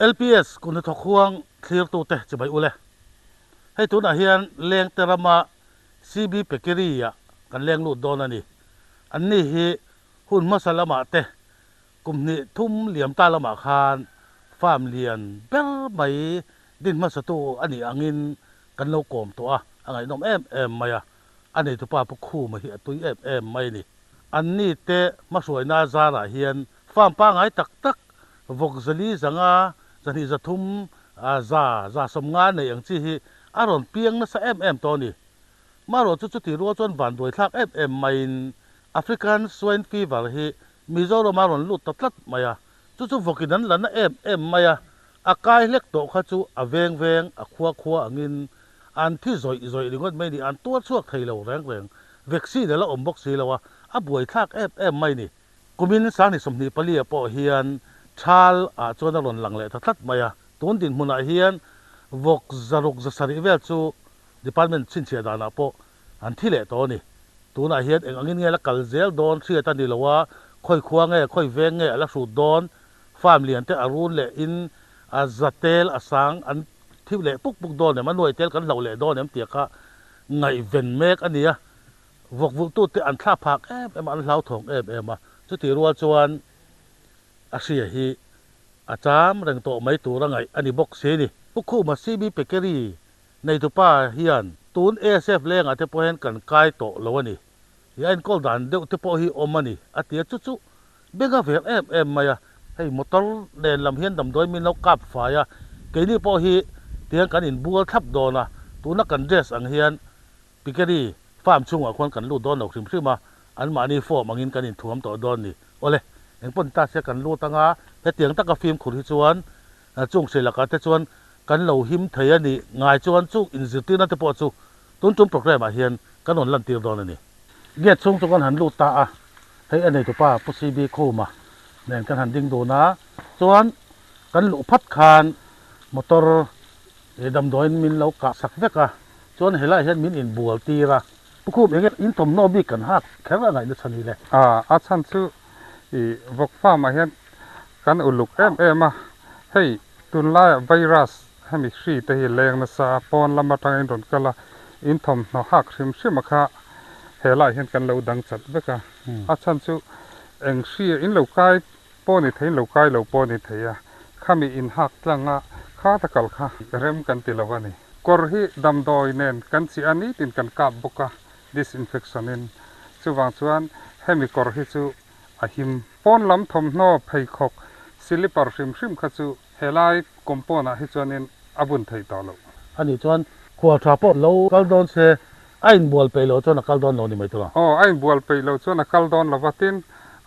LPS kun hnathawk huang thlirtute chibai ule. Hei tunah hian Lengte rama CB Pekiri-ah kan leng lut dawn a ni. Anni hi hun hmasa lamah te kum hnih thum liam ta lamah khan farm lian ber mai din hmasatu a nih angin kan lo kawm tawh a, a ngaihnawm em em mai a. A neitupa Pu Khuma hi a tui em em mai a ni. Anni te hmahruaina zarah hian farm pangngai tak tak vawk zali zanga zahnih zathum za za sawmnga nei ang chi hi a rawn piang nasa em em tawh a ni. Marawh chu chuti rual chuan vanduai thlak em em maiin African Swine Fever hi Mizoram a rawn lut ta tlat mai a, chu chu vawkin an la na em em mai a, a kai hlek tawh kha chu a veng veng, a khua khua angin an thi zawih zawih ringawt mai ni, an tuar chhuak thei lo reng reng, vaccine a la awm bawk si lo a, a buai thlak em em mai ni. Kumin Sanghnih 24 ah pawh hian Thal ah chuan a rawn lang leh ta tlat mai a, tun dinhmunah hian vawk zaruk zasarih vel chu Department chhinchhiah danah pawh an thi leh tawh a ni. Tunah hian eng angin nge la kal zel dawn hriat a ni lo a, khawi khua nge, khawi veng nge a la hrut dawn, farm lian te a run leh in a za tel a sang an thi leh puk puk dawn em, a nuai tel kan hloh leh dawn em tih kha ngaihven mek a ni a. Vawk vulhtute an thla phak em em a, an hlauthawng em em a, chutih rual chuan a hria hi a cham reng tawh mai tur a ngaih a ni bawk si a ni. Pu Khuma CB Pekeri Neitupa hian tun ASF lengah te pawh hian kan kai tawh lo a ni. I a enkawl dan deuh te pawh hi awm a ni, a ti a, chu chu beng a ver em em mai a. Hei motor nen lam hian damdawi min lo kap fai a, keini pawh hi tihian kan inbual thlap dawn a, tuna kan dress ang hian Piggery farm chhungah khuan kan lut dawn lo hrim hrim a, anmahni form angin kan inthuam tawh dawn ni. Awle, engpawh ni ta se kan lut anga hetiang taka fimkhur hi chuan chung hri lakah te chuan kan lo him thei a nih ngai chuan chung inzirtirna te pawh chu tun tum programme ah hian kan rawn lantir dawn a ni. Gate chhung chu kan han lut ta a, hei a neitupa Pu CB Khuma nen kan han ding dun a, chuan kan luh phat khan motor He damdawiin min lo kah sak vek a, chuan helaiah hian min inbual tir a. Pu Khum, enge in thawmhnaw bik kan hak kher a ngaihna chhan hi le? A, a chhan chu i vawk farm ah hian kan uluk em em a, hei tunlaiah virus hemi hri te hi leng nasa a, pawn lam atangin rawn kal a, in thawmhnaw hak hrim hrim a kha helaiah hian kan lo dang chat vek a, a chhan chu eng hri in lo kai pawh ni thei in lo kai lo pawh ni thei a, khami in hak tlang a kha ta kal kha rem kan ti lo a ni. Kawr hi damdawi nen kan chi a nitin kan kap bawk a disinfection in, chuvang chuan hemi kawr hi chu a him. Pawn lam thawmhnaw pheikhawk silipar hrim hrim kha chu helai compound ah hi chuanin a bun theih tawh loh. Ani chuan khual tha pawh lo kal dawn se a inbual peih loh chuan a kal dawn lo ni mai tur a. Aw, a inbual peih loh chuan a kal dawn lo va, tin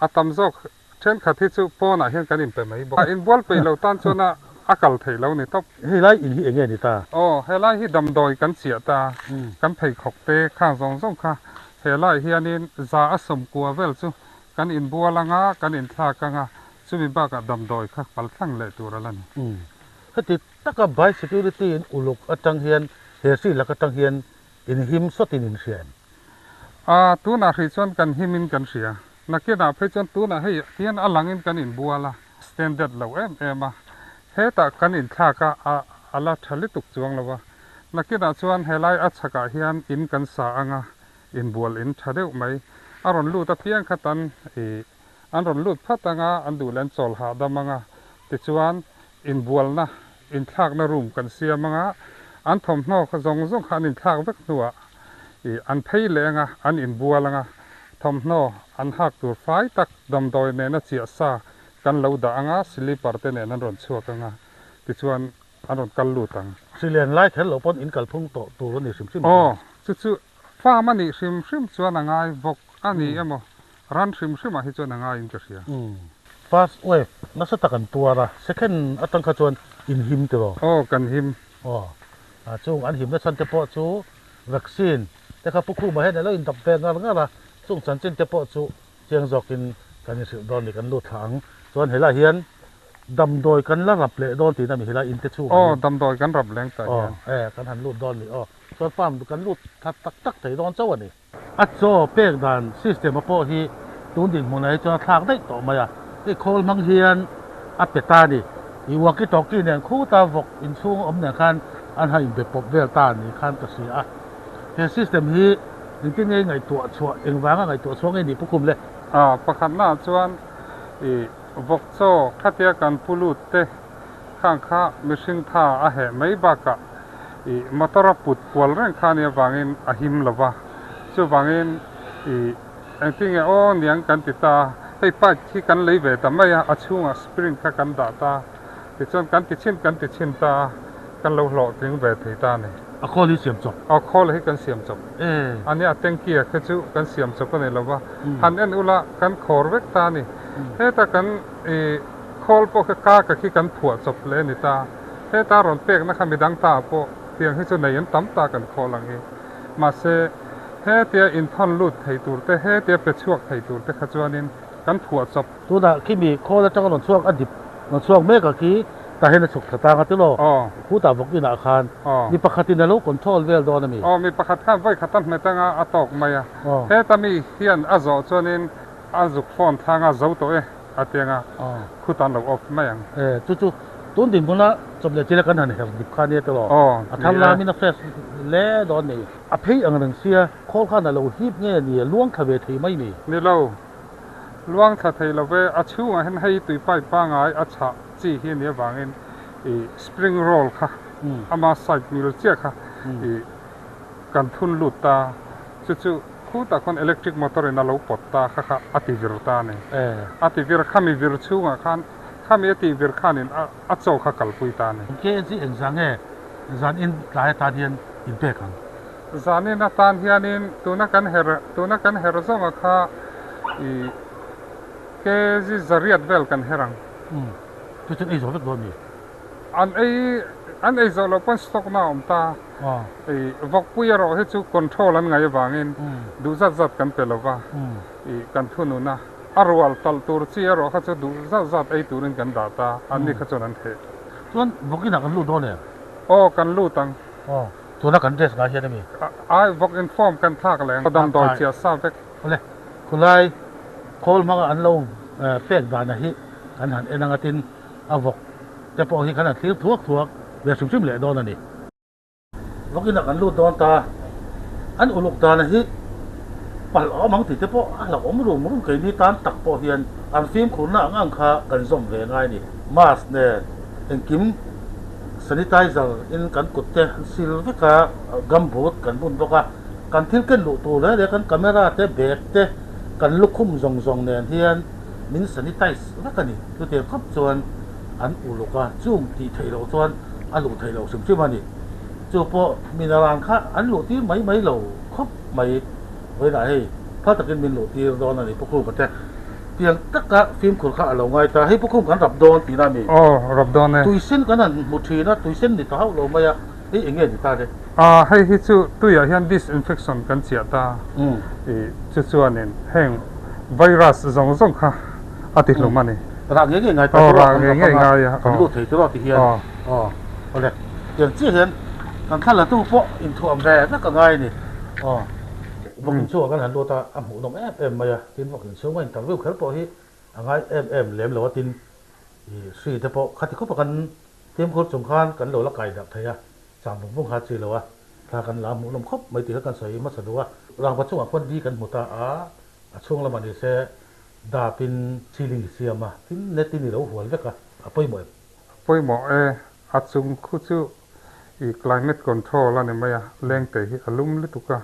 a tam zawk Thenkhat hi chu pawnah hian kan inpe mai bawk a, inbual peih lo tan chuan a a kal theih lo ni tawp. Helai in hi enge ni ta? Aw, helai hi damdawi kan chiah ta, kan pheikhawk te khang zawng zawng kha helai hianin za a sawmkua vel chu kan inbual anga, kan inthlak anga, chumi bakah damdawi kha paltlang leh tur a la ni. Heti taka by security in uluk atang hian he hri lak atang hian inhim sawtin in hria em? A, tunah hrih chuan kan himin kan hria. Nakinah phei chuan tunah hei hian a langin kan inbual a, standard lo em em a, hetah kan inthlak a, a a la tha lutuk chuang lo a. Nakinah chuan helai a chhakah hian in kan sa ang a, inbual in tha deuh mai. A rawn lut apiang kha tan ih an rawn lut phat ang a, an duh leh an chawl hahdam ang a, tichuan inbualna, inthlakna room kan siam ang a, an thawmhnaw kha zawng zawng kha an inthlak vek hnuah ih an phei leh ang a, an inbual ang a, thawmhnaw an hak tur fai tak damdawi nena chiah sa kan lo dah ang a, slipper te nen an rawn chhuak ang a, tichuan an rawn kal lut ang. Hrilen lai kher loh pawn in kalphung tawh tur a ni hrim hrim. Aw, chu chu farm a nih hrim hrim chuan a ngai vawk a ni emaw Ran hrim hrimah hi chuan a ngaiin ka hria. First wave nasa tak an tuar a, second atang kha chuan in him tiraw? Aw, kan him. Aw, a chung an himna chhan te pawh chu vaccine te kha Pu Khuma hian a lo indap ve ngar ngar a, chung chanchin te pawh chu chiang zawkin kan inhrilh dawn ni, kan lut thla ang. Chuan helai hian damdawi kan la rap leh dawn tihna mi helai in te chhungah hian. Aw, damdawi kan rap leng tah hian. Aw, e, kan han lut dawn ni aw. Chuan farm kan lut thla tak tak thei dawn chauh a ni. A chaw pek dan system a pawh hi tun dinhmunah hi chuan a thlak daih tawh mai a, hei khawl hmang hian a pe ta a ni. I walkie talkie nen khuta vawk inchhung awm nen khan an han inbe pawp vel ta ni khan ka hria a. He system hi engtin nge i ngaihtuah chhuah, engvanga ngaihtuah chhuah nge nih pu khum le? A pakhatnaah chuan i vawk chaw khatia kan pu lut te khang kha mihring tha a heh mai bakah i motor a put kual reng kha nia vangin a him lo va, chuvangin i engtin nge aw niang kan ti ta, hei pipe khi kan lei ve ta mai a, a chhungah spring kha kan dah ta, tichuan kan ti chhin kan ti chhin ta a, kan lo hlawhtling ve thei ta a ni. A khawl hi siam chawp. A khawl hi kan siam chawp. A nia tanky a kha chu kan siam chawp a ni lo va, han en ula kan khawr vek ta a ni. Heta kan i khawl pawh kha ka ka khi kan phuah chawp hle a ni ta. Heta rawn pekna kha midang ta pawh tiang hi chu nei an tam ta kan khawl ang hi. Mahse, hetia inthawn lut thei tur te, hetia pe chhuak thei tur te kha chuanin kan phuah chawp. Tunah khimi khawl atanga rawn chhuak a dip rawn chhuak mek a khi tah hian a chhuk thla tang a ti law? Khutah vawk inah khan mi pakhatin a lo control vel dawn a mi? Aw, mi pakhat khan vawi khat a hmet anga a tawk mai a. Heta mi hian a zawh chuanin a zuk phone thlang a zo tawh e. A tianga khut an lo off mai ang. E, chu chu tun dinhmuna chawp leh chila kan han her dip kha nia tawh. A thar lamin a fresh hle dawn ni. A phei ang reng sia, khawl khan a lo hip nge ni, a luang thla ve thei mai ni. Ni lo, luang thla thei lo ve, a chhungah hian hei tui pipe pangai a chhah chi hi a nih avangin i spring roll kha ama side mil chiah kha i kan thun lut ta, chu chu Khutah khawn electric motor in a lo pawt ta kha kha a ti vir ta a ni. A ti vir khami vir chhungah khan khami a tih vir khanin a chaw kha kalpui ta a ni. KNC engzah nge zan in tlai atan hian in pek ang? Zan in atan hianin tuna kan her tuna kan her zawnga kha i kg zariat vel kan her ang. Umm chu chuan ei zawh vek dawn mi? An ei an ei zawh loh pawn stock na a awm ta. I vawkpui erawh hi chu control an ngaih avangin duh zat zat kan pe lo va, i kan thunun a, a rual talh tur chi erawh kha chu duh zat zat ei turin kan dah ta, anni kha chuan an theh. Chuan vawk inah kan lut dawn em? Aw, kan lut ang. Aw, tuna kan dress ngai hian a mi? Ai, vawk in form kan thlak leh ang, damdawi chiah sa vek. Awle, khulai khawl hmanga an lo pek dana hi kan han en anga tin a vawk te pawh hi khan an thlir thuak thuak ve hrim hrim leh dawn a ni. Vawk inah kan lut dawn ta, an uluk dana hi palh a awm ang tih te pawh a hlauhawm rum rum keini tan tak pawh hian an fimkhurna ang ang kha kan zawm ve ngai a ni. Mask nen engkim sanitizer in kan kut te an sil vek a, gumboot kan bun bawk a, kan thil ken luh tur reng reng kan camera te bag te kan lukhum zawng zawng nen hian min sanitize vek a ni. Chutiang khawp chuan an uluk a, chung tih theih loh chuan a luh theih loh hrim hrim a ni. Chu pawh minaran kha an luh tir mai mai lo khawp mai. Vawiinah hei phal takin min luh tir dawn a ni Pu Khum ate. Tiang taka fimkhur kha a lo ngai ta. Hei Pu Khum kan rap dawn tihna a mi? Aw, rap dawn e. Tuisen kan han hmu thin a, tuisen ni ta hauh lo mai a, hei eng nge ni ta le? A, hei hi chu tuiah hian disinfection kan chiah ta. I chu chuanin heng virus zawng zawng kha a ti hlum a ni. Rah ngei ngei ngai ta chu a, kan rap anga kan lut thei tur a ti hian. Aw, awle. Tiang chiah hian kan thla la tu pawh inthuam ve vek a ngai a ni. Aw. Vawk inchhungah kan han lut a, a hmuhnawm em em mai a, tin vawk inchhunga interview kher pawh hi a ngai em em lem lo a, tin i hri te pawh khati khawpa kan fimkhur chung khan kan lo la kai darh thei a, chang vung vung kha chi lo a, thla kan la hmuhnawm khawp mai tih kha kan sawi hmasa duh a. Rangva chungah khuan di kan hmu ta a, a chhung lamah ni se dap in ceiling i siam a, tin net in i lo hual vek a, a pawimawh em? A pawimawh e, a chung khu chu i climate control a ni mai a, lengte hi a lum lutuk a,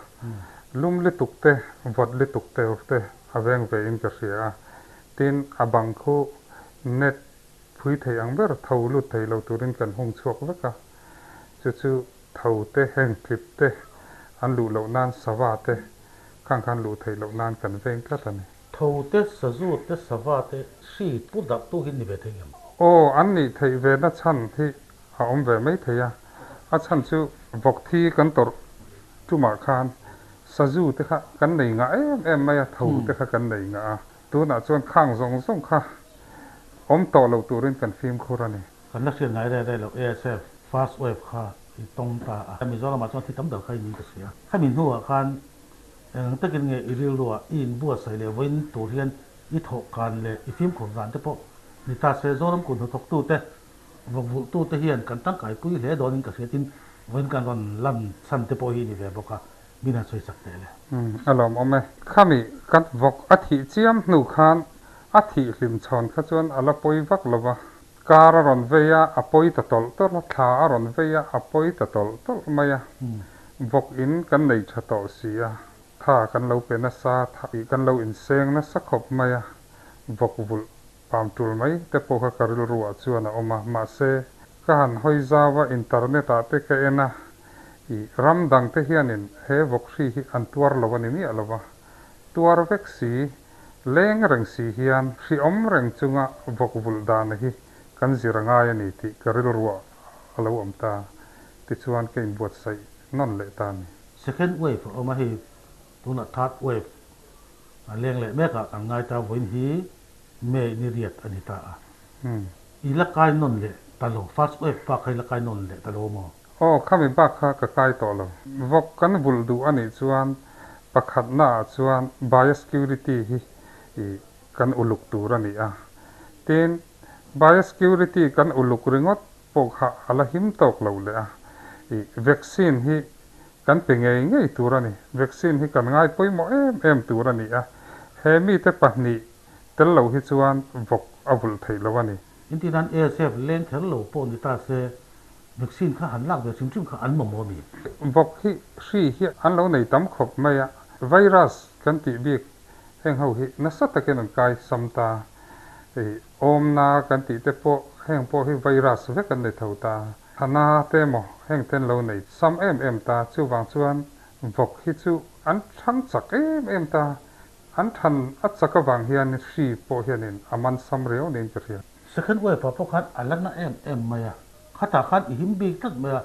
lum lutuk te, vawt lutuk te te a veng ve in ka hria a, tin a bang khu net phui thei ang ber tho lut thei lo turin kan hung chhuak vek a, chu chu tho te heng tlip te an luh loh nan sava te khang khan luh theih loh nan kan veng tlat a ni. Tho te, sazu te, sava te hri pu darh tu hi ni ve thei ngem? Aw, an nih theih ve na chhan hi a awm ve mai thei a, a chhan chu vawk thi kan tawrh tumah khan sazu te kha kan nei ngah em em mai a, tho te kha kan nei ngah a, tunah chuan khang zawng zawng kha awm tawh lo turin kan fimkhur a ni. Kan la hriat ngai rei rei lo ASF first wave kha i tawng ta a, Mizoramah chuan thi tam ber kha i ning ka hria. Khami hnuah khan eng takin nge i rilruah i inbuatsaih leh vawiin tur hian i thawhkan leh i fimkhur dan te pawh ni ta se, Zoram kut hnathawktute. Vawk vulhtute hian kan tangkaipui hle dawnin ka hria tin vawiin kan rawn lan chhan te pawh hi ni ve bawk a, min han sawi chak teh le. Umm a lawmawm e. Khami kan vawk a thih chiam hnu khan a thih hlim chhawn kha chuan a la pawi vak lo va, kar a rawn vei a, a pawi ta tawlh tawlh a, thla a rawn vei a, a pawi ta tawlh tawlh mai a. Vawk in kan nei tha tawh si a, tha kan lo pe nasa, tha kan lo inseng nasa khawp mai a, vawk vulh Pam tul mai te pawh kha ka rilruah chuan a awm a, mahse, ka han hawi zau a, internet ah te ka en a, ih, ram dang te hianin he vawk hri hi an tuar lo a ni miah lo va, tuar vek si, leng reng si hian hri awm reng chunga vawk vulh dana hi kan zir a ngai a ni tih ka rilruah a lo awm ta, tichuan ka inbuatsaih nawn leh ta a ni. Second wave a awm a hei, tunah third wave a leng leh mek ah kan ngai ta, vawiin hi May ni riat a ni ta a. I la kai nawn leh ta lo, first wave bak kha i la kai nawn leh ta lo maw? Aw, khami bak kha ka kai tawh lo. Vawk kan vulh duh a nih chuan pakhatna ah chuan biosecurity hi i kan uluk tur a ni a. Tin, biosecurity kan uluk ringawt pawh kha a la him tawk lo leh a. I vaccine hi kan pe ngei ngei tur a ni. Vaccine hi kan ngai pawimawh em em tur a ni a. He mite pahnih Tel lo hi chuan vawk a vulh theih lo a ni. Inti nan ASF leng kher lo pawh ni ta se, vaccine kha han lak ve hrim hrim kha an mamawh a mi? Vawk hi hri hi an lo nei tam khawp mai a, virus kan tih bik heng ho hi nasa takin an kai sam ta. Hei awmna kan tih te pawh heng pawh hi virus vek an nei tho ta. Thana te emaw heng te an lo nei sam em em ta, chuvang chuan vawk hi chu an thang chak em em ta. An than a chak avang hian hri pawh hianin a man sam riau niin ka hria. Second wave ah pawh khan a la na em em mai a, khatah khan i him bik tlat mai a,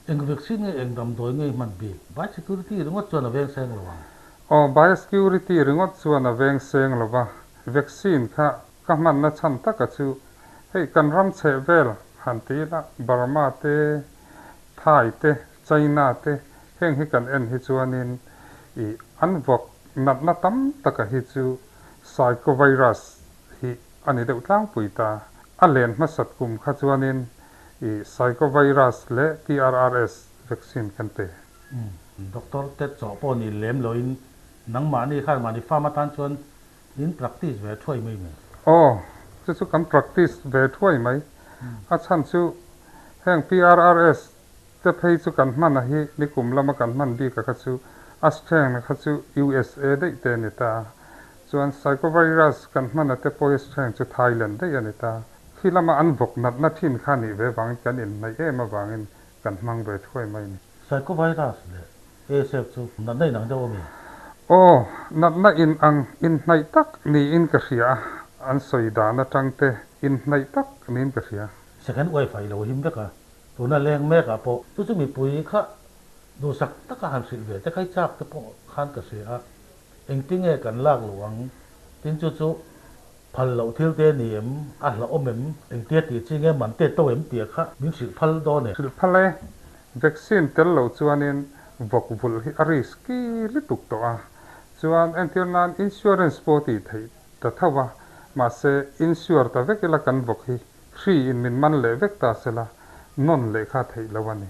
eng vaccine nge eng damdawi nge i hman bik? Biosecurity ringawt chuan a veng seng lo ang. Aw, biosecurity ringawt chuan a veng seng lo va, vaccine kha ka hmanna chhan taka chu hei kan ram chheh vel han ti ila Burma te, Thai te, China te heng hi kan en hi chuanin i an vawk natna tam taka hi chu Psychovirus hi a ni deuh tlangpui ta. A len hmasat kum kha chuanin i Psychovirus leh TRRS vaccine kan pe. Doctor te chawh pawh ni lem loin nangmahni khan mahni farm atan chuan in practice ve thuai mai mai. Aw, chu chu kan practice ve thuai mai. A chhan chu heng PRRS te phei chu kan hman a hi nikum lama kan hman bik a kha chu a strength kha chu USA daih te a ni ta. Chuan Psychovirus kan hman a te pawh hi strength chu Thailand daih a ni ta. Khi lama an vawk natna thin kha nih ve vangin kan inhnaih em avangin kan hmang ve thuai mai a ni. Psychovirus leh ASF chu natna inang deuh a mi? Aw, natna inang inhnaih tak niin ka hria a, an sawi dan atang te inhnaih tak niin ka hria. Second wave ah i lo him vek a, tuna leng mek ah pawh chu chu mipui kha duhsak taka han hrilh ve te kha i chak te pawh khan ka hria a, engtinge kan lak loh ang tin chu chu phal loh thil te ni em, a hlauhawm em, engtia tih chi nge man te to em tih kha min hrilh phal dawn e. Hrilh phal e, vaccine tel lo chuanin vawk vulh hi a risky lutuk tawh a, chuan entir nan insurance pawh tih theih ta tho a, mahse insure ta vek ila kan vawk hi Hri in min man leh vek ta sela, nawn leh kha theih lo a ni.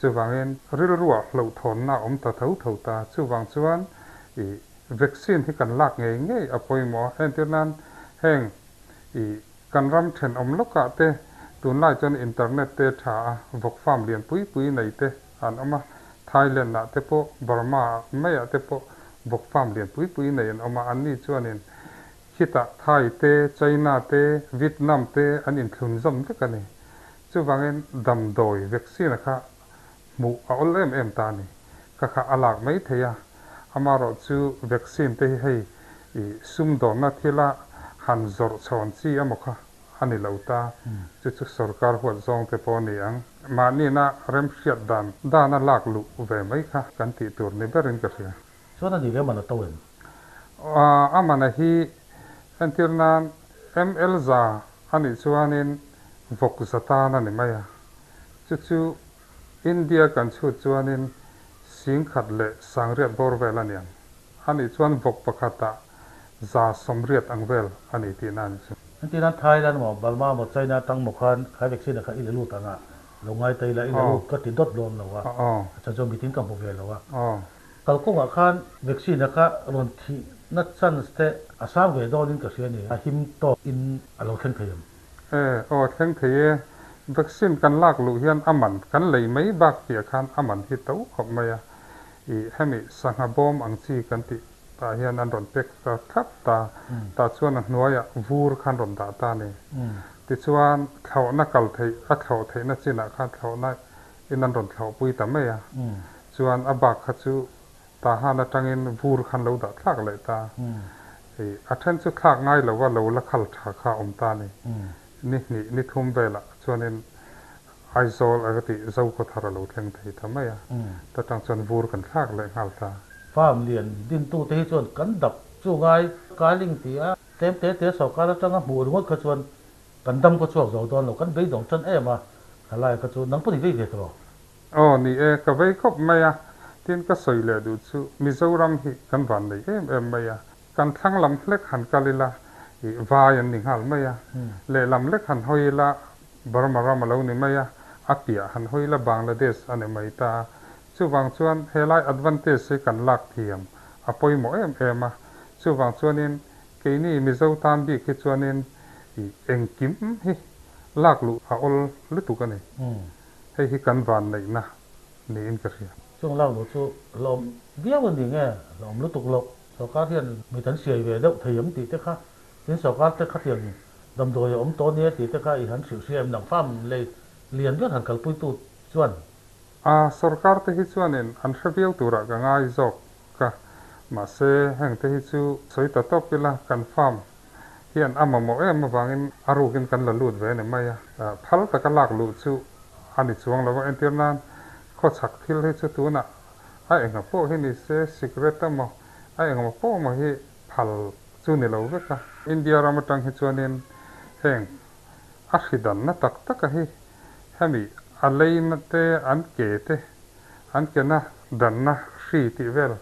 Chuvangin rilruah hlauhthawnna a awm ta tho tho ta. Chuvang chuan i vaccine hi kan lak ngei ngei a pawimawh a. Entir nan heng i kan ram thenawm lawkah te tunlai chuan internet te tha a, vawk farm lian pui pui nei te an awm a. Thailand ah te pawh, Burma ah maiah te pawh vawk farm lian pui pui nei an awm a. Anni chuanin Khitah Thai te, China te, Vietnam te an inthlun zawm vek a ni. Chuvangin damdawi vaccine kha hmuh a awl em em ta a ni. Kha kha a lak mai thei a. Amaherawh chu vaccine te hi hei i sumdawnna thila han zawrh chhawn chi emaw kha a ni lo ta. Chu chu sorkar huat zawng te pawh a ni ang. Mahnina remhriat dan dana lak luh ve mai kha kan tih tur ni berin ka hria. Chuan a ni leh man a to em? A mana hi entir nan ML za a nih chuanin vawk za tan a ni mai a. Chu chu India kan chhut chuanin singkhat leh sangriat bawr vel a ni ang. A nih chuan vawk pakhatah za sawmriat ang vel a ni tihna a ni chu. Engtin an Thailand emaw Burma emaw China atang maw khan khai vaccine ah kha i la lut ang a, lo ngai ta ila i la lut ka ti dawt dawn lo a, a chhan chuan mitin ka hmu ve lo a. Kalkawngah khan vaccine a kha rawn thih na chance te a sang ve dawn in ka hria ni, a him tawk in a lo thleng thei em? E, aw thleng thei e. Vaccine kan lak luh hian a man kan lei mai bak piah khan a man hi to khawp mai a, i hemi sangha bawm ang chi kan tih tah hian an rawn pek ta thlap ta, tah chuan a hnuaiah vur khan rawn dah ta a ni. Tichuan thlawhna kal theih a thlawh theihna chinah khan thlawhna in an rawn thlawhpui ta mai a, chuan a bak kha chu Tahan atangin vur khan lo dah thlak leh ta. Ih, a then chu thlak ngai lova lo la khal tha kha a awm ta a ni. Ni hnih, ni thum velah chuanin Aizawl a ka tih Zokhawthar a lo thleng thei ta mai a, ta tang chuan vur kan thlak leh nghal ta. Farm lian dintute hi chuan kan dap chu ngai kaling ti a, tlem te te sorkar atanga hmuh ringawt kha chuan kan dam khaw chhuak zo dawn lo, kan beidawng tan em a, thalai kha chu nang pawh ni vei ve tawh. Aw ni e, ka vei khawp mai a, tin ka sawi leh duh chu Mizoram hi kan van nei em em mai a, kan thlang lam hlek han kal ila ih vai an ni nghal mai a, lehlam lek han hawi ila Burma ram a lo ni mai a, a piah han hawi ila Bangladesh a ni mai ta a, chuvang chuan helai advantage hi kan lak thiam a pawimawh em em a, chuvang chuanin keini Mizo tan bik hi chuanin ih engkim hi lak luh a awl lutuk a ni. Hei hi kan vanneihna niin ka hria. Chung lak luh chu hlawm viau a ni nge? Hlawm lutuk loh. Sorkar hian mi kan siai ve deuh thei em tih te kha, tin sorkar te khatiang damdawi a awm tawh nia tih te kha i han hrilh hria em? Nang farm lei lian ber han kalpuitu chuan. A, sorkar te hi chuanin an hre viau turah ka ngai zawk ka. Mahse, heng te hi chu sawi ta tawp ila kan farm hian a mamawh em avangin a rukin kan la lut ve a ni mai a. Phal taka lak luh chu a ni chuang lo a, entir nan khawchhak thil hi chu tunah a enga pawh hi ni se, cigarette emaw a engemaw pawh emaw hi phal chu ni lo vek a. India ram atang hi chuanin heng a hridanna tak taka hi hemi a leina te an ke te an kena danna hri tih vel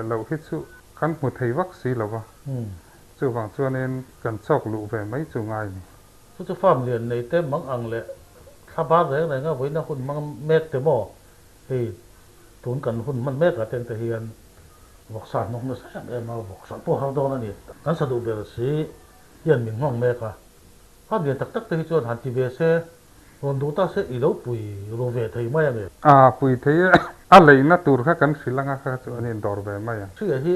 loh hi chu kan hmu thei vak si lo va, chuvang chuanin kan chawk luh ve mai chu ngai ni. Chu chu farm lian nei te mang ang leh thla bar reng reng a vawiina hun hmang mek te maw? Hei tun kan hun hman mek ah teng te hian vawksa hnawk nasa em em a, vawksa pawh har dawn a ni. Kan sa duh ber si hian min nghawng mek a, farm lian tak tak te hi chuan han ti ve se Rawn duh ta se i lo pui ru ve thei mai ange. A pui thei e, a leina tur kha kan hrilh anga kha chu an indawr ve mai ang. Hria hi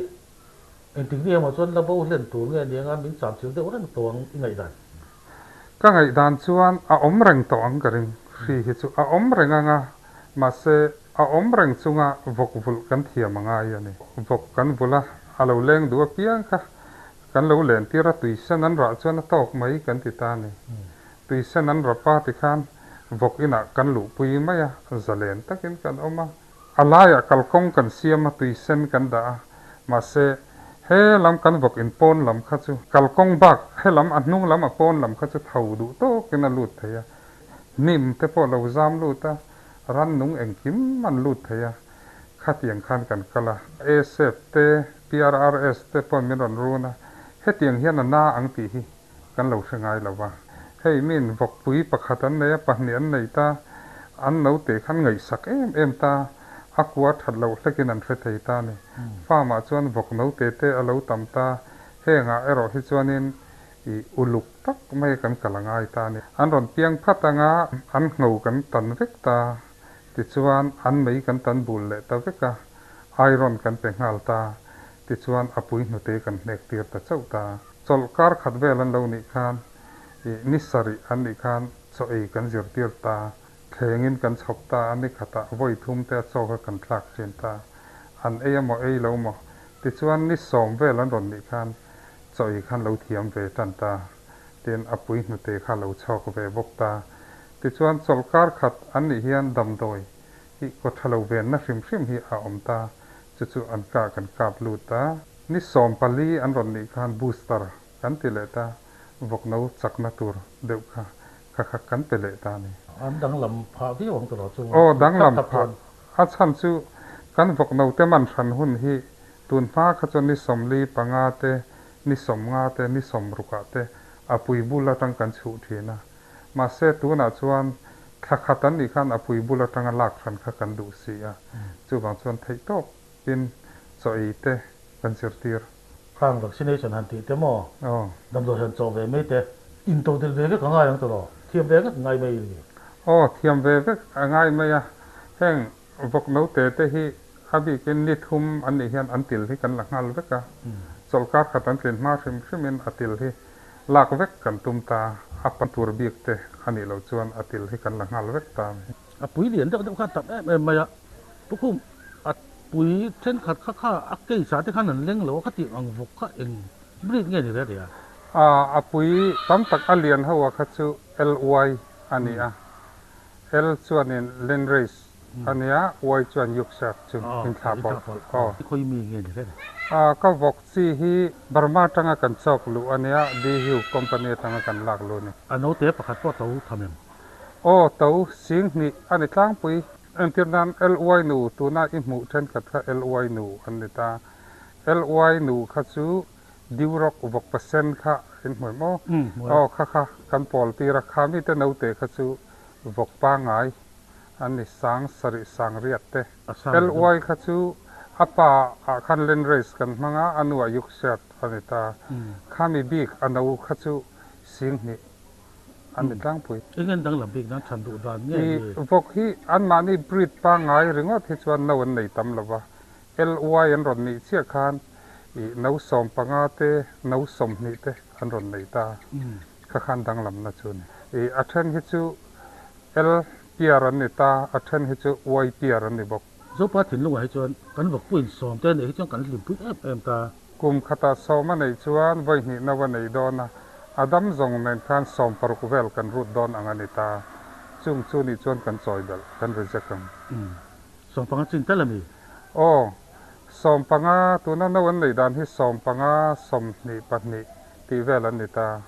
engtik ni emaw chuan la bo hlen tur nge ni anga min cham chil deuh reng tawh ang i ngaihdan? Ka ngaihdan chuan a awm reng tawh ang ka ring. Hri hi chu a awm reng anga, mahse a awm reng chunga vawk vulh kan thiam a ngai a ni. Vawk kan vulh a, a lo leng duh apiang kha kan lo len tir a, tuisen an rah chuan a tawk mai kan ti ta a ni. Tuisen an rap a tikhan vawk inah kan luhpui mai a, zalen takin kan awm a. A laiah kalkawng kan siam a, tuisen kan dah a. Mahse, he lam kan vawk in pawn lam kha chu kalkawng bak he lam a hnung lam a pawn lam kha chu tho duh tawkin a lut thei a. Hnim te pawh lo zam lut a, rannung engkim an lut thei a, khatiang khan kan kal a. ASAP te, PRRS te pawn min rawn run a, hetiang hian a na ang tih hi Kan lo hre ngai lo va. Hei min vawkpui pakhat an nei a, pahnih an nei ta, an naute khan ngaihsak em em ta, a kua that loh hlekin an hre thei ta a ni. Farm ah chuan vawk naute te a lo tam ta, hengah erawh hi chuanin ih uluk tak mai kan kal a ngai ta a ni. An rawn piang phat anga an ngho kan tan vek ta, tichuan an mei kan tan bul leh ta vek a, iron kan pe nghal ta, tichuan a pui hnute kan hnek tir ta chauh ta. Chawlh kar khat vel an lo nih khan ih ni sarih an nih khan chaw ei kan zirtir ta, thlengin kan chhawp ta a, ni khatah vawi thum te a chaw kha kan thlak thin ta, an ei a maw ei lo maw? Tichuan ni sawm vel an rawn nih khan chaw ei khan lo thiam ve tan ta, tin a pui hnute kha lo chhawk ve bawk ta. Tichuan chawlh kar khat an nih hian damdawi hi kaw tha lo venna hrim hrim hi a awm ta, chu chu an kah kan kap lut a. Ni 14 an rawn nih khan booster kan ti leh ta, vawkno chakna tur deuh kha kha kha kan pe leh ta a ni. An danglam phah viau ang tawh lo chung Aw, danglam phah. A chhan chu kan vawkno te man hran hun hi tun hma kha chuan ni 45 te, ni 50 te, ni 60 ah te a pui bul atang kan chhuh thin a. Mahse tunah chuan thla khat an nih khan a pui bul atanga lak hran kha kan duh si a, chuvang chuan theihtawp in chaw ei te kan zirtir. Khang vaccination han tih te maw? Damdawi han chawh ve mai te. Intodelh ve vek a ngai ang tawh lo. Thiam ve vek a ngai mai a ni. Aw, thiam ve vek a ngai mai a. Heng vawk note te hi a bikin ni thum an nih hian an til hi kan la nghal vek a. Chawlhkar khat an tlin hma hrim hrimin a til hi lak vek kan tum ta. A pan tur bik te a nih loh chuan a til hi kan la nghal vek ta a ni. A pui lian deuh deuh kha a tam em em mai a. Tukhum a pui thenkhat kha kha a case ah te khan an leng lo a, khatiang ang vawk kha eng breed nge ni reh reh a? A pui tam tak a lian ho a kha chu LY a ni a, L chuanin Landrace a nia, Y chuan Yorkshire chu inthlah pawlh. Aw. Khawi mi nge ni reh reh? Ka vawk chi hi Burma atanga kan chawk luh a nia, Dehiu company atanga kan lak luh a ni. A note pakhat pawh to tham em? Aw, to 2000 a ni tlangpui. Entir nan LY nu tuna i hmuh thenkhat kha LY nu an ni ta. LY nu kha chu Duroc vawk pasen kha in hmu em aw? Aw kha kha kan pawl tir a, kha mite naute kha chu vawk pangngai an ni 7000 800 te. LY kha chu a pa ah khan Landrace kan hmang a, a nu ah Yorkshire a ni ta. Khami bik a no kha chu 2000. An ni tlangpui. Eng en danglam bik nan chhan duh dan nge ni? I vawk hi anmahni breed pangngai ringawt hi chuan no an nei tam lo va, LY an rawn nih chiah khan i no 15 te, no 20 te an rawn nei ta. Kha khan danglamna chu a ni. I a then hi chu L piar an ni ta, a then hi chu Y piar an ni bawk. Zopa thinlungah hi chuan kan vawkpuiin sawm te neih hi chuan kan hlimpui em em ta. Kum khatah sawm a neih chuan vawi hnih no a nei dawn a, a dam zawng nen khan 16 vel kan rut dawn ang a ni ta. Chung chu nih chuan kan chawi belh, kan reject ang. Umm. 15 chin tal a mi? Aw. 15, tuna no an neih dan hi 15, 22 tih vel an ni ta.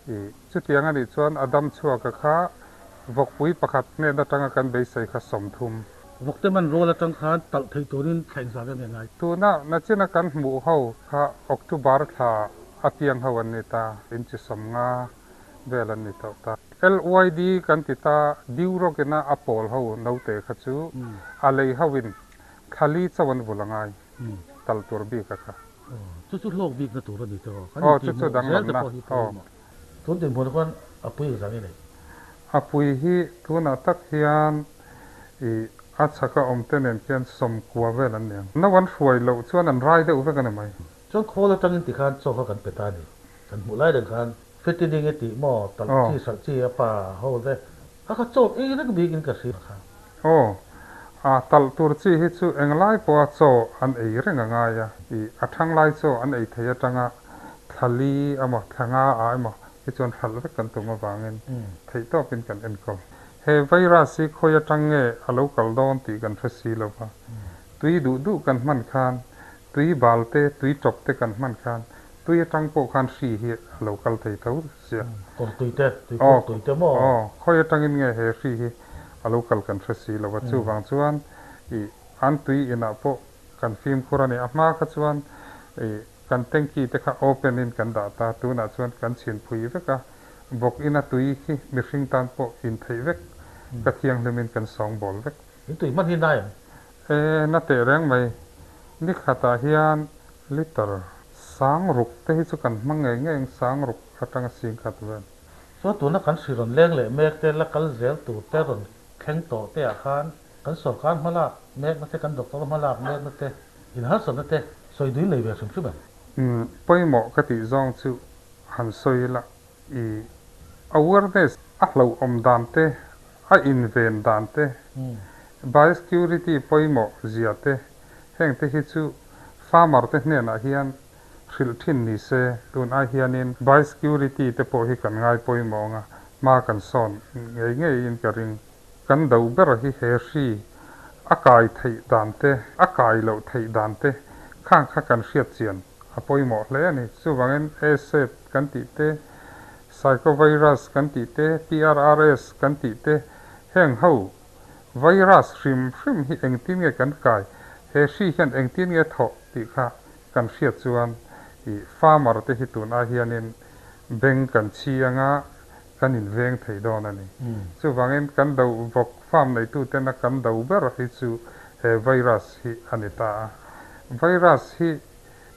I, chutiang a nih chuan a dam chhuaka kha vawkpui pakhat hnen atanga kan beisei kha 30. Vawkte man rual atang khan talh thei turin thla engzah vel nge ngai? Tuna nachina kan hmuh ho kha October thla a piang ho an ni ta, inchi 50 vel an ni tawh ta. LYD kan ti ta, Duroc-ina a pawl ho naute kha chu a lei ho in thla li chauh an vul a ngai, talh tur bik a kha. Chu chu hlawk bikna tur a ni tawh, kan intih hmuh zel te pawh hi pawimawh. Tun dinhmun ah khuan a pui engzah nge nei? A pui hi tunah tak hian i a chhaka awm te nen khian 90 vel an ni ang. No an hruai loh chuan an rai deuh vek a ni mai. Chuan khawl atangin tikhan chaw kha kan pe ta a ni. Kan hmuh lai reng khan fitting i tih maw talh chi hralh chi a pa ho te kha kha chaw ei reng bikin ka hria kha. Aw, a talh tur chi hi chu englai pawha chaw an ei reng a ngai a, i a thanglai chaw an ei thei atanga thla li emaw thla nga ah emaw hi chuan hralh vek kan tum avangin theihtawpin kan enkawl. He virus hi khawi atang nge a lo kal dawn tih kan hre si lo va, tui duh duh kan hman khan, tui bal te, tui tawp te kan hman khan, tui atang pawh khan hri hi a lo kal thei tho sia. Kawr tui te, tui kawr tui te maw? Aw, khawi atangin nge he hri hi a lo kal kan hre si lo va, chuvang chuan i an tui inah pawh kan fimkhur a ni. A hma kha chuan i kan tanky te kha open in kan dah ta, tunah chuan kan chhin phui vek a, bawk ina tui khi mihring tan pawh in theih vek, ka thianghlim in kan sawng bawl vek. In tui hman hi nai ang. E, na teh reng mai. Ni khatah hian liter 6000 te hi chu kan hmang ngei ngei ang, 6000 atanga 10,000 vel. Chuan tuna kan hri rawn leng leh mek te, la kal zel tur te rawn thleng tawh te ah khan kan sorkar hma lak mekna te, kan doctor hma lak mekna te, in harsatna te sawi duin nei ve hrim hrim em? Umm, pawimawh ka tih zawng chu han sawi ila, i awareness a hlauhawm dan te, a inven dan te, biosecurity pawimawh zia te, heng te hi chu farmer te hnenah hian hrilh thin ni se, tun ai hianin biosecurity te pawh hi kan ngai pawimawh ang a, hma kan sawn ngei ngeiin ka ring. Kan do ber hi he hri a kai theih dan te, a kai loh theih dan te khang kha kan hriat chian a pawimawh hle a ni. Chuvangin ASAP kan tih te, Psychovirus kan tih te, PRRS kan tih te, heng ho virus hrim hrim hi engtin nge kan kai, he hri hian engtin nge thawh tih kha kan hriat chuan i farmer te hi tun ai hianin. Beng kan chhi anga kan inveng thei dawn a ni. Chuvangin kan do vawk farm neitutena kan do ber hi chu he virus hi a ni ta a. Virus hi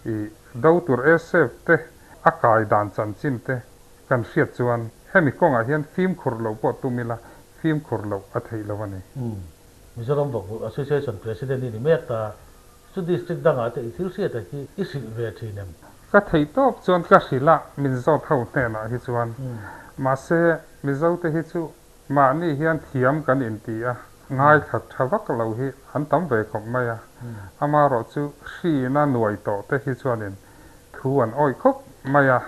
i do tur ASAP te a kai dan chanchin te kan hriat chuan hemi kawngah hian fimkhur loh pawh tum ila fimkhur loh a theih lo a ni. Mizoram Vawkvulh Association President i ni mek ta. Chu district dangah te i thil hriat a hi i hrilh ve thin em? Ka theih tawp chuan ka hrilh a, min zawt ho hnenah hi chuan. Mahse, Mizo te hi chu mahni hian thiam kan inti a, ngaithla tha vak lo hi an tam ve khawp mai a. Amaherawh chu hrina nuai tawh te hi chuanin thu an awih khawp mai a.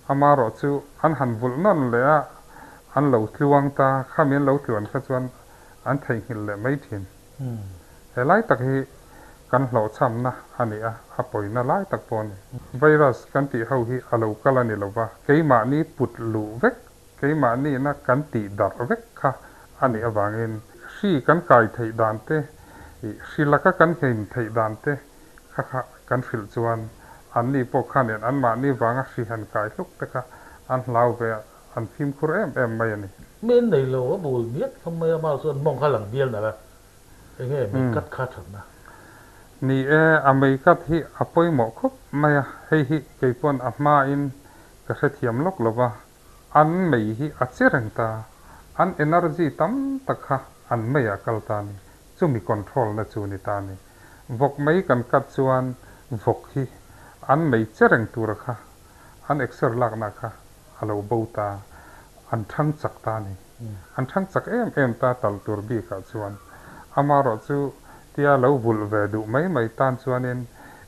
Amaherawh chu an han vulh nawn leh a, an lo tluang ta, khami an lo tluan kha chuan an theihnghilh leh mai thin. He lai tak hi kan hlawhchhamna a ni a, a pawina lai tak pawh a ni. Virus kan tih ho hi a lo kal a ni lo va, keimahni put luh vek, keimahniina kan tih darh vek kha a nih avangin hri kan kai theih dan te, hri laka kan hlim theih dan te kha kha kan hrilh chuan anni pawh khanin anmahni vanga hri han kai hluk te kha an hlau ve a. An fimkhur em em mai a ni. Men nei lo a bul miat hlawm mai a, mah chuan mawng kha lang bial nalh a, enge mei kat kha thatna. Ni e, a mei kat hi a pawimawh khawp mai a, hei hi kei pawn a hmain ka hrethiam lawk lo va, an mei hi a che reng ta, an energy tam tak kha an meiah kal ta a ni, chumi control na chu ni ta a ni. Vawk mei kan kat chuan vawk hi an mei che reng tura kha an exer lakna kha a lo bo ta, an thang chak ta a ni. An thang chak em em ta tal tur bikah chuan. Amaherawh chu tia lo vulh ve duh mai mai tan chuanin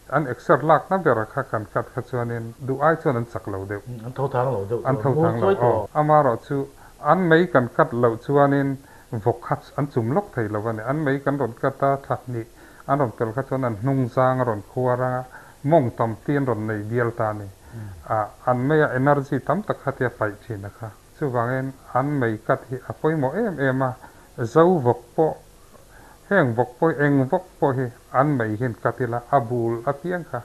an exer lakna ber kha kan cut kha chuanin duh ai chuan an chak lo deuh. An tho thang lo deuh An tho thang lo aw. Amaherawh chu an mei kan cut loh chuanin vawk kha an chum lawk thei lo a ni. An mei kan rawn cut a, thla hnih an rawn pel kha chuan an hnung zang a rawn khuar a, Mawng tam ti an rawn nei bial ta a ni. A, an meia energy tam tak kha tia paih thin a kha. Chuvangin an mei cut hi a pawimawh em em a, zo vawk pawh, heng vawk pawh hi, eng vawk pawh hi an mei hian cut ila a bul apiang kha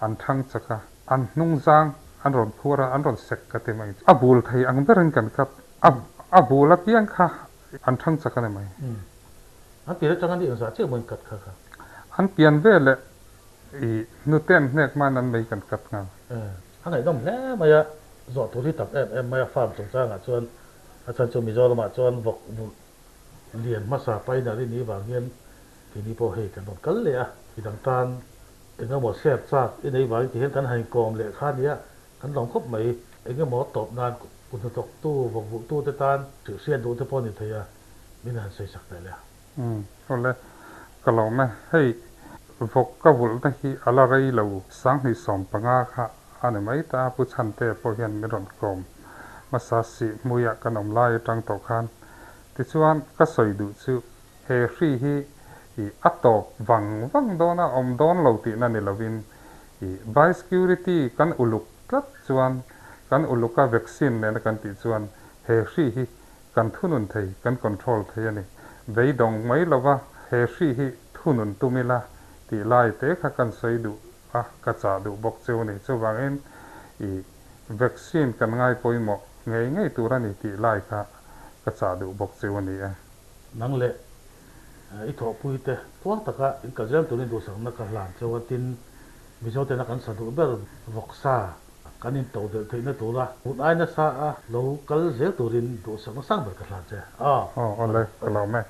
an thang chak a, an hnung zang an rawn phuar a, an rawn sek ka ti mai. A bul thei ang berin kan cut, a, a bul apiang kha an thang chak a ni mai. An pian atang a ni engzah chiah maw in cut kha kha? An pian veleh I hnuten hnek hman an mei kan kat nghal. A ngaihnawm hle mai a, zawh tur hi tam em em mai a farm chungchangah chuan a chhan chu Mizoramah chuan vawk vulh lian hmasa paina rin ni vang hian keini pawh hei kan rawn kal leh a, midang tan eng emaw share chak i nei vangin ti hian kan han inkawm leh kha nia kan lawm khawp mai. Eng emaw tawp nan kut hnathawktu vawk vulhtute tan hrilhhriat duh te pawh a ni thei a, min han sawi sak teh le a. Umm awle, ka lawm e. Hei vawk ka vulhna hi a la rei lo, 2015 kha a ni mai ta a, Pu Chhante pawh hian min rawn kawm hmasa si hmuia kan awm lai atang tawh khan. Tichuan ka sawi duh chu he hri hi i a tawp vang vang dawn a, awm dawn lo tihna ni lovin i biosecurity kan uluk tlat chuan, kan uluka vaccine nena kan tih chuan he hri hi Kan thunun thei, kan control thei a ni. Beidawng mai lova he hri hi thunun tum ila tih lai te kha kan sawi duh a, ka chah duh bawk cheu a ni. Chuvangin i vaccine kan ngai pawimawh ngei ngei tur a ni tih lai kha ka chah duh bawk cheu a ni e. Nang leh i thawhpui te tluang taka in kal zel turin duhsakna ka hlan cheu a, tin Mizo tena kan sa duh ber vawksa Kan in to delh theihna tura hun ai nasa a lo kal zel turin duhsakna sang ber ka hlan che. Aw. Aw, awle, ka lo me.